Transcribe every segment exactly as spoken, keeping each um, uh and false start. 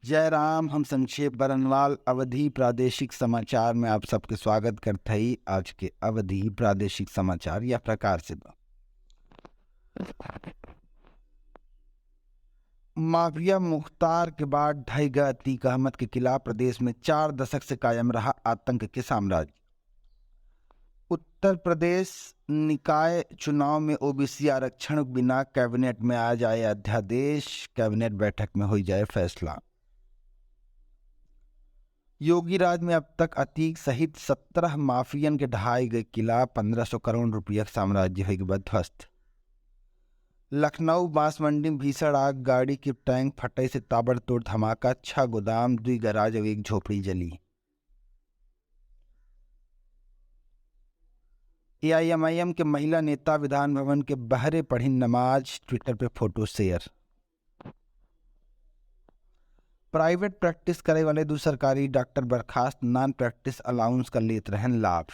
जय राम, हम संक्षेप बरनवाल अवधी प्रादेशिक समाचार में आप सबके स्वागत करत हई। आज के अवधी प्रादेशिक समाचार यह प्रकार से बा। माफिया मुख्तार के बाद ढह गए अतीक अहमद के खिलाफ प्रदेश में चार दशक से कायम रहा आतंक के साम्राज्य। उत्तर प्रदेश निकाय चुनाव में ओबीसी आरक्षण बिना कैबिनेट में आ जाए अध्यादेश, कैबिनेट बैठक में होई जाए फैसला। योगी राज में अब तक अतीक सहित सत्रह माफियन के ढहाई गए किला, पन्द्रह सौ करोड़ रुपया के साम्राज्य होई गए ध्वस्त। लखनऊ बांसमंडी में भीषण आग, गाड़ी के टैंक फटे से ताबड़तोड़ धमाका, छह गोदाम, दुई गैराज और एक झोपड़ी जली। एआईएमआईएम के महिला नेता विधान भवन के बहरे पढ़ी नमाज, ट्विटर पे फोटो शेयर। प्राइवेट प्रैक्टिस करे वाले दू सरकारी डॉक्टर बर्खास्त, नॉन प्रैक्टिस अलाउंस का लेत रहन लाभ।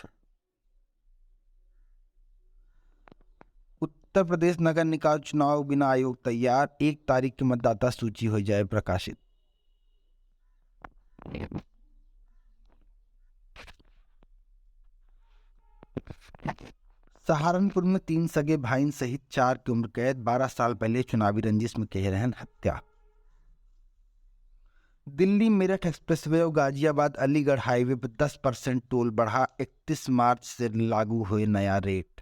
उत्तर प्रदेश नगर निकाय चुनाव बिना आयोग तैयार, एक तारीख के मतदाता सूची हो जाए प्रकाशित। सहारनपुर में तीन सगे भाईन सहित चार के उम्र कैद, बारह साल पहले चुनावी रंजिश में कहे रहन हत्या। दिल्ली मेरठ एक्सप्रेसवे और गाजियाबाद अलीगढ़ हाईवे पर दस परसेंट टोल बढ़ा, इकतीस मार्च से लागू हुए नया रेट।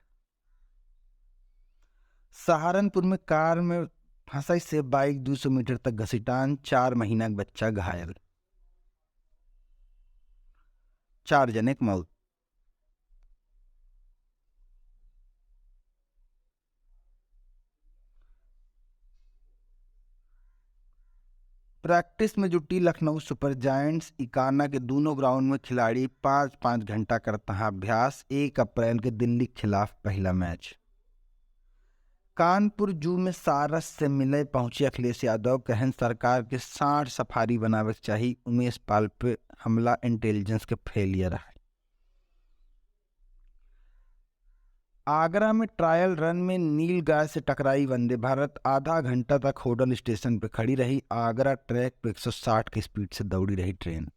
सहारनपुर में कार में फंसई से बाइक दू सौ मीटर तक घसीटान, चार महीना के बच्चा घायल, चार जने के मौत। प्रैक्टिस में जुटी लखनऊ सुपर जायंट्स, इकाना के दोनों ग्राउंड में खिलाड़ी पाँच पाँच घंटा करता है अभ्यास, एक अप्रैल के दिल्ली के खिलाफ पहला मैच। कानपुर जू में सारस से मिले पहुंचे अखिलेश यादव, कहन सरकार के सांड सफारी बनावे के चाही, उमेश पाल पे हमला इंटेलिजेंस के फेलियर है। आगरा में ट्रायल रन में नील गाय से टकराई वंदे भारत, आधा घंटा तक होडल स्टेशन पे खड़ी रही। आगरा ट्रैक पे एक सौ साठ की स्पीड से दौड़ी रही ट्रेन।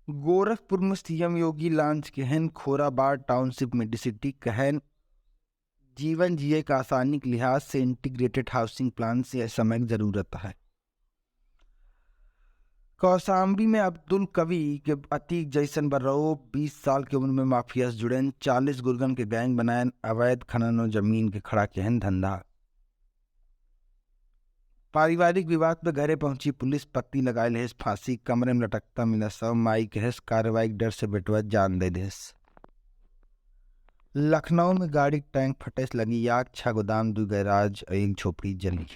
गोरखपुर में सीएम योगी लॉन्च कहन खोराबार टाउनशिप मेडिसिटी, कहन जीवन जिए का आसानी के लिहाज से इंटीग्रेटेड हाउसिंग प्लान से समय की जरूरत है। कौशाम्बी में अब्दुल कवी के अतीक जैसन बर्रो, बीस साल के उम्र में माफिया से जुड़ेन, चालीस गुर्गन के गैंग बनाएन, अवैध खनन और जमीन के खड़ा केहन धंधा। पारिवारिक विवाद पे घरे पहुंची पुलिस, पत्नी लगाए लेस फांसी, कमरे में लटकता मिला शव, माई कहेस कार्रवाई के डर से बेटवा जान दे देस। लखनऊ में गाड़ी के टैंक फटे से लगी आग, छह गोदाम, दू गैराज, एक झोपड़ी जली।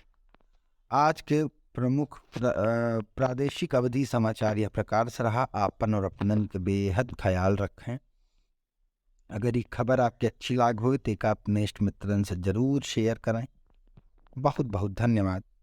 आज के प्रमुख प्र-, अ, प्रादेशिक अवधी समाचार यह प्रकार से रहा। आपन और अपनन के बेहद ख्याल रखें। अगर ये खबर आपके अच्छी लाग हो तो एका अपने इष्ट मित्रन से जरूर शेयर करें। बहुत बहुत धन्यवाद।